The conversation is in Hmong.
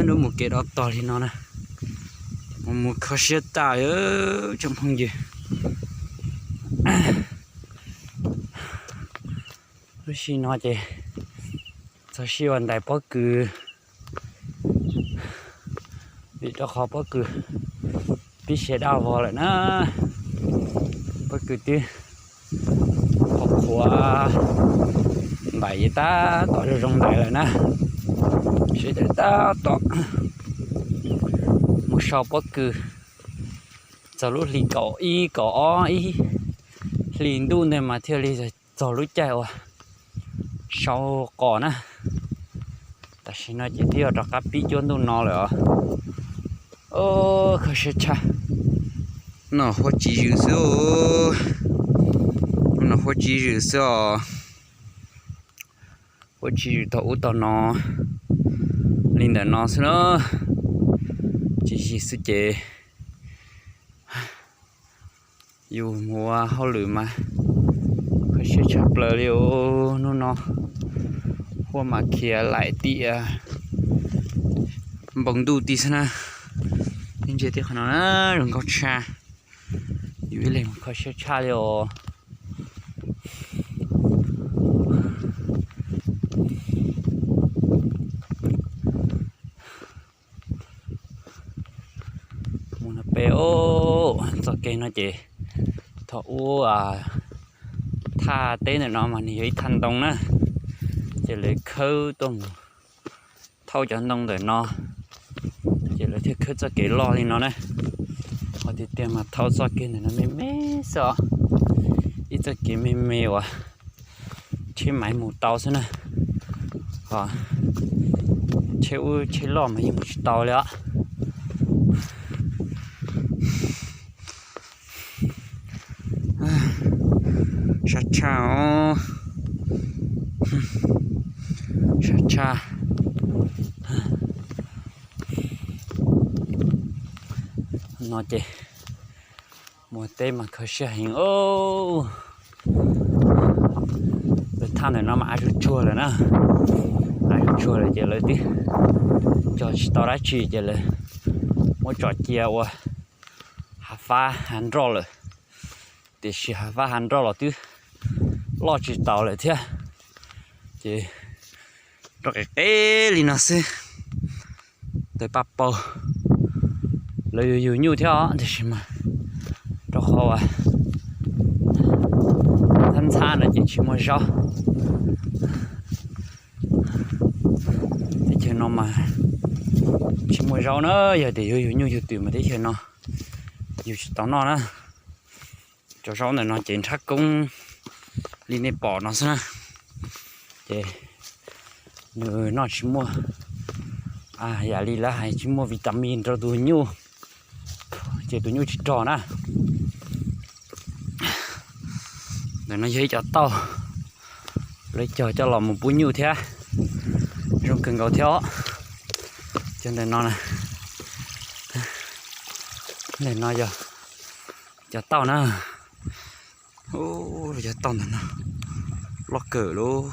Lub mus kev dov tog li no na, mus mus kho siab tas tsoom phooj ywg. Lub sij no ces txog sij ua ntais pob kws, vim rau qhov pob kws pib siav daj vog lawm na. Pob kws twb qhuav qhuav ntais, tab tom zoo zoo ntais lawm na. Sawv daws tab tom mus sau pob kws txog lub hli kaum ib kaum ob ib hlis ntuj ntawd mas thiaj li txog lub caij uas sau qos na. Tam sim no ces twb yog rov qab pib cuab ntuj no lawm os. Kho siab tshaj. No huab tsis zwm xwb, no huab tsis zwm xwb os. Huab tsis zwm thaum ub thaum no li ntawm no xwb na. Tsis zwm xwb ces yus mus ua hauj lwm mas kho siab tshaj plaws li os. Hnub no huab mas khiav laim tias npoo ntuj ti xwb na. Ib ntsia tib qhov no na, zoo nkauj tshaj. Yus ib leeg mus kho siab tshaj li os. Mus no peb, txoj kev no ces thaum ub thaj teb ntawm no mas nws yog ib thaj ntoo na, ces lawv khawb tuaj mus thauj cov ntoo ntawm no, ces lawv thiaj khawb txoj kev loj li no na. Qhov tiag tiag mas thauj txoj kev ntawm no me me xwb os, ib txoj kev me me uas tsheb maiv mus tau xwb na. Ho tsheb ub tsheb loj mas yeej mus tsis tau li os. Sab tshaj os, sab tshaj. No ces mus teb mas kho siab heev os. Lawv thaj ntawm no mas av zuj tsuag lawm na, av zuj tsuag lawm ces lawv twb cog tsis tau dab tsi ces lawv muab tso cia ua hav fab hav nroj lawm. Tiam sis hav fab hav nroj los twb loj tsis taus lawm thiab, ces rau qev qev li no xwb. Ntawm paj paug lawv yug yug nyuj thiab os, tiam sis mas rau qhov uas thab ntxhab no ces tsis muaj zaub. Teb chaws no mas tsis muaj zaub na, yog tias yuav yug nyuj yug twm mas teb chaws no yug tsis tau noj na. Cov zaub ntawm no ces nrhab koob li nej pom no xwb na, ces nws noj tsis muaj, yam li lawv hais tsis muaj vitamin rau tus nyuj, ces tus nyuj tsis rog na. Ntawm no yog ib cov tauj lawv cog coj los mus pub nyuj thiab, zoo kawg nkaus thiab os. Cov ntawm no, ntawm no yog cov tauj na. Cov tauj ntawm no loj kawg lauj.